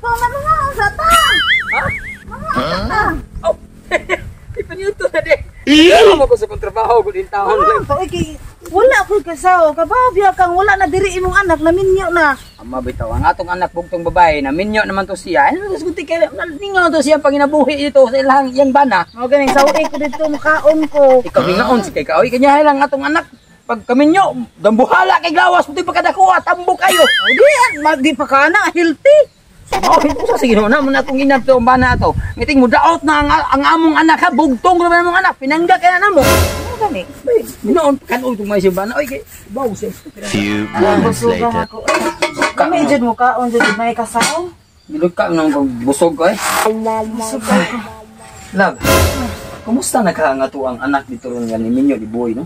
ko mga sa ta. Ha? Mga ta. Oh. Ipanyuto na di. Iya mo ko sa kong trabaho gud in taon. Ah, kay wala ko kasaw. Kabaw biya kang wala na diri imong anak naminyo na. Ama bitaw ang atong anak bugtong babae na minyo naman to siya. Ano to saguti kay ningaw to siya panginabuhi dito sa ilang iyang bana. Mao ganing sawi ko dito mukaon ko. Ikaw hingaon si kay kaoy kanya lang atong anak pag kaminyo dambuhala kay gawas puti pagkadakuha tambo kayo. O di an, di pa ka na healthy. Oh, ito sa sige na mo na akong inab to ang bana ato. Ngiting mo daot na ang among anak ha, bugtong naman among anak, pinangga kay na namo. Mao gani. Minoon kan-oy tong may siya bana oy kay baw siya. Few moments Busugan later. ako. Kami jud mo kaon jud may kasaw. Bilog ka nang busog ko eh. Busog ko. Love. Kumusta na ka nga to ang anak dito ron nga ni Minyo di boy no?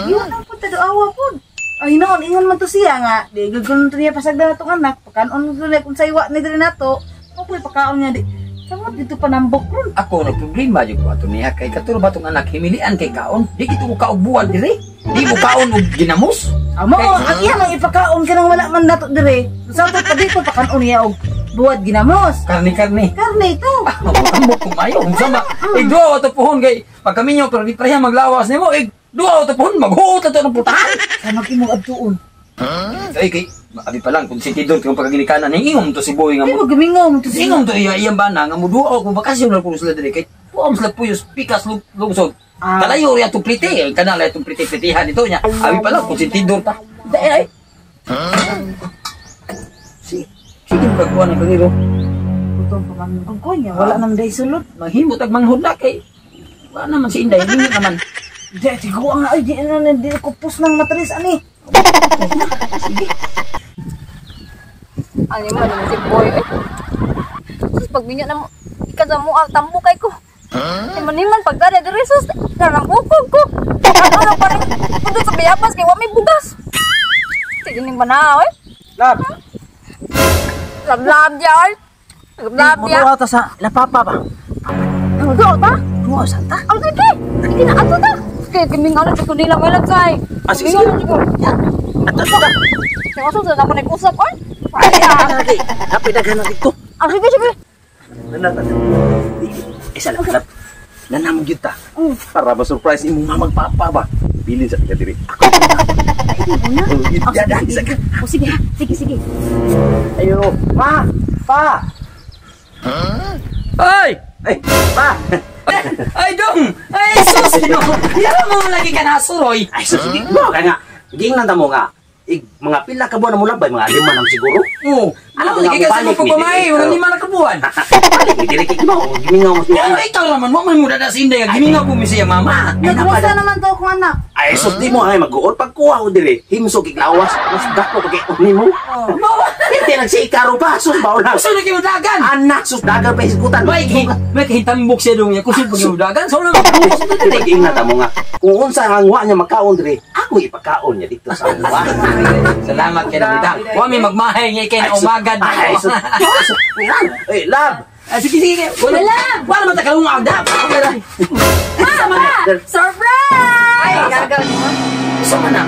Yun ang punta do awa pod. Ay noon ingon man to siya nga di gagulon to niya pasagdan natong anak pakanon to niya kung saywa ni diri nato. Mo pakaon niya di. Samot dito panambok ron. Ako nagproblema jud ko ato niya kay katuro ba tong anak himilian kay kaon. Di gito ko kaugbuan diri. Di mo kaon og ginamos. Amo, ang iya mang ipakaon kanang wala man nato dire. Sa to pa dito pakaon niya og buwad ginamos. Karni-karni. Karne ito. Ambok ko mayo. Unsa ba? Eh duha to puhon kay pagkaminyo pero di pareha maglawas nimo eh duha to puhon maghuot to ng putahan. Sa magimong adtuon. Ay kay abi pa lang kung si Tidor kung pagkaginikanan ning ingom to si boy nga Ay mo. mo gumingaw mo to siya. Ingom to iya iyang bana nga muduha kung bakasyon na kuno sila diri kay tuom sila puyos pikas lungsod. Ah. Kalayo riya itong plite, eh, kanala itong plite-plitihan dito niya. Abi pa lang kung si Tidor ta. Dahil ay. Si sige magkuha ng kaniro. Gutom pa man kung ko niya wala nang day sulod. Maghimot ag manghud na kay wala naman si Inday, hindi naman. Di siguro ang ay di na di ko pus ng matris ani. Ano mo naman si boy eh. Sus pagminyo na mo ika sa mo ang tambo kay ko. Ay maniman pagdala diri sus narangkukog ko. Ano pa rin punto sa biyapas kay wa may bugas. Sige ning banaw eh. Lab, Lablab yar. Lablab ya. mutuwa ta sa lapapa ba? Ang do ta. Tuwa sa ta. Ang sige. Sige na ato ta. Kay kimingaw na jud ko nila may lagsay. Ah, sige, Kimingaw na jud ko. Ato ta. Kaya asa sa ako nag-usap oy. Ay, Lagi, napay daghan na dito. Ah, sige sige. Nana ta. Isa lang lab. Nana mo gyud ta. Para ba surprise imong mamag papa ba? Bilin sa taga diri. Ako. Oh, ya, isa ka. O sige ha. Sige sige. Ayo, ma, pa. Ay! Ay, pa. Ay dong! Ay sus! No! Yara mo lagi ka nasuroy. Ay, sus, di mo ka nga. Giingnan ta mo nga. Ig, mga pila ka buwan na mulabay, mga 5 na siguro. Oo. Ano Ano lagi nga, ka sa mubalik mong pagpamay? ni- Wala 5 na kabuan. Balik ni diri kay mo, gimingaw mo siya. Pero ikaw naman, mo man mo dada sa Inday. Gimingaw po mi siya mama. Nagmusta naman to akong anak. Ay, sus, di mo ay mag-uor. Pagkuha ko diri, himsog iglawas, mas dako pag ni mo. Hindi nagsikaro pa, sus, bawo lang. Gusto na kayo dagan. Anak, sus, dagan pa isgutan. May kahitambok siya dong niya. Kusog pag yung dagan. So, naman, kusog na diri. Pag-ingna ta mo nga, kung unsa ang wa niya makaon diri, ako ipakaon niya dito sa wa. Salamat kay Namita. Wa mi magmahay nga ikay na umagad. Ay, sus, sus, eh, lab. Ah, sige, sige. Wala, wala man takalungag da. Mama! Surprise! Ay, gagawin mo. Isa man na.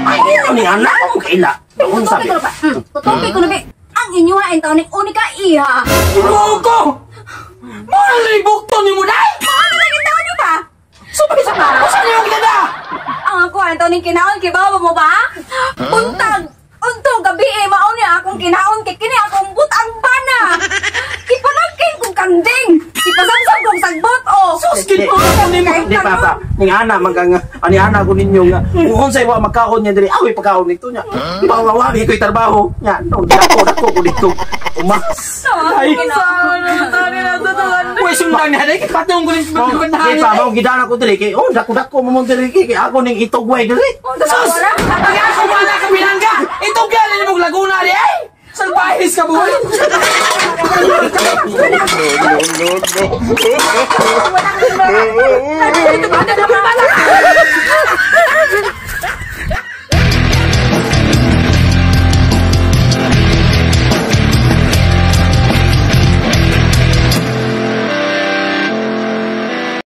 Ay, ino ni anak mo kaila. Unsa Tutupi ko na ba? Tutupi ko na ba? Ang inyo ha, taon ni unika iha. Ginoo ko! Mo na lang bukto ni mo dai! Ano na taon niyo ba? Subay sa Usa niyo kita da! Ang ako ang taon ni kinaon kay bawo mo ba? Buntag! Unto gabi eh, mao ni akong kinaon kay kini akong butang bana. Ipanagkin kong kanding. Ipasamsam kong sagbot oh. Sus, ginoo ko ni mo. Di papa, ning ana man ka nga, ani ana ko ninyo nga. Kung unsay wa makaon niya diri, ako ipakaon nito niya. Bawa wa ko'y trabaho. Nya, no, dako dako ko dito. Uma. Ay, Uy, sundang na dai patong ko ni Di pa mao gidana ko diri kay oh dako dako mo diri kay ako ning itugway diri. Sus! Ang ako wala ka pinangga! Ito galing mong Laguna di ay! Salbahis ka buhay! Ito ba?